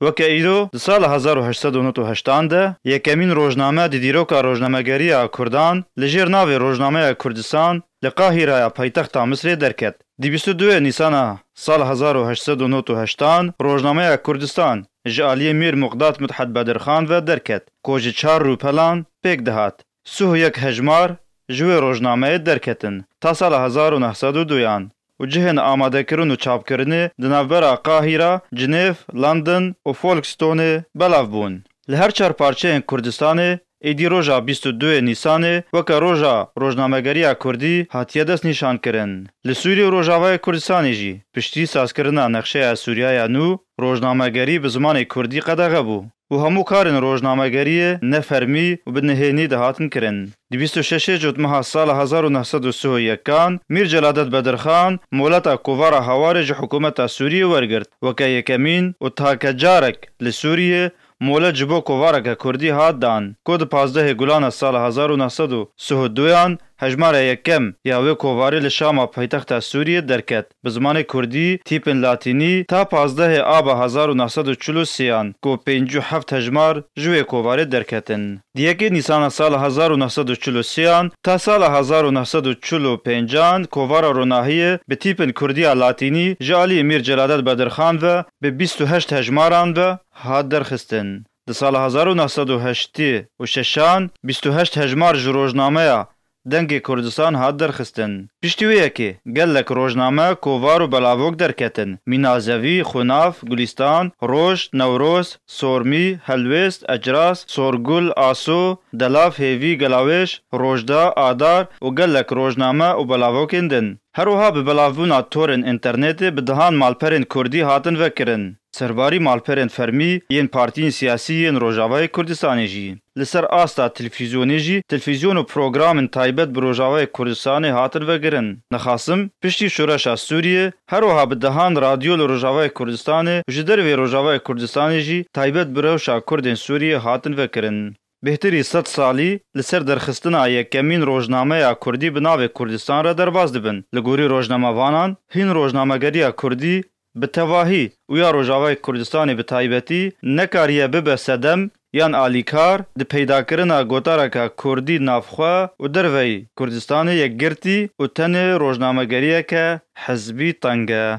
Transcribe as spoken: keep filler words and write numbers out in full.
Weke îro di sala hezar û heşt sed û nod û heştan de yekemîn rojname di dîroka rojnamegeriya Kurdan li jêr navê Rojnameya Kurdistan li Qahîraya paytexta Misrê derket. Di bîst û duyê Nîsana sala hezar û heşt sed û nod û heştan Rojnameya Kurdistan ji aliyê Mîr Muqdat Midhet Bedirxan ve derket, ku ji çar rûpelan pêk dihat. Sih û yek hejmar ji wê rojnameyê derketin ta sala hezar û neh sed û duyan û cihên amadekirin û çapkirinê di navbera Qahîra, Cinêv, London û Folkestoneê belav bûn. Li her çar parçeyên Kurdistanê êdî roja bîst û duyê Nîsanê weke roja rojnamegeriya Kurdî hatiye destnîşankirin. Li Sûriyê û Rojavayê Kurdistanê jî piştî sazkirina nexşeya Sûriyaya nû, rojnamegerî bi zimanê Kurdî qedexe bû û hemû karên rojnamegeriyê ne fermî û bi nihênî dihatin kirin. Di bîst û şeşê Cotmeha sala hezar û neh sed û sih û yekan Mîr Celadet Bedirxan moleta Kovara Hawarê ji hikûmeta Sûriyê wergirt weke yekemîn û take carek li Sûriyê molet ji bo kovareke Kurdî hat dan, ku di pazdehê Gulana sala hezar û neh sed û sih û duyan hejmara yekem ya wê kovarê li Şama paytexta Sûriyê derket. Bi zimanê Kurdî, tîpên Latînî ta pazdehê Aba hezar û neh sed û çil û sêyan ku pêncî û heft hejmar ji wê kovarê derketin. Di yekê Nîsana sala hezar û neh sed û çil û sêyan ta sala hezar û neh sed û çil û pêncan kovara Ronahiyê bi tîpên Kurdî ya Latînî ji alî Mîr Celadet Bedirxan ve bi bîst û heşt hejmaran ve hat derxistin. Di sala hezar û neh sed û heştê û şeşan bîst û heşt hejmar ji rojnameya Dengê Kurdistan hat derxistin. Piştî wê yekê gelek rojname, kovar û belavok derketin. Mîna Zevî, Xunav, Gulîstan, Roj, Newroz, Sormî, Helwêst, Ecras, Sorgul, Aso, Delav, Hêvî, Gelawêş, Rojda, Adar û gelek rojname û belavokên din. Her wiha bi belavbûna torên înternetê bi dehan malperên kurdî hatin vekirin. Serbarî malperên fermî yên partiyên siyasî yên Rojavayê Kurdistanê jî. Li ser asta televîzyonê jî televîzyon û programên taybet bi Rojavayê Kurdistanê hatin vekirin. Nexasim, piştî şoreşa Sûriyê, her wiha bi dehan radyo li Rojavayê Kurdistanê û ji dervê Rojavayê Kurdistanê jî taybet bi rewşa Kurdên Sûriyê hatin vekirin. Bêhtirî sed salî li ser derxistina yekemîn rojnameya Kurdî bi navê Kurdistan re derbas dibin. Li gorî rojnamevanan, hîn rojnamegeriya Kurdî bi tevahî û ya Rojavayê Kurdistanê bi taybetî nekariye bibe sedem yan alîkar di peydakirina gotareke Kurdî navxwe û derveyî Kurdistanê yekgirtî û tenê rojnamegeriyeke hizbî teng e.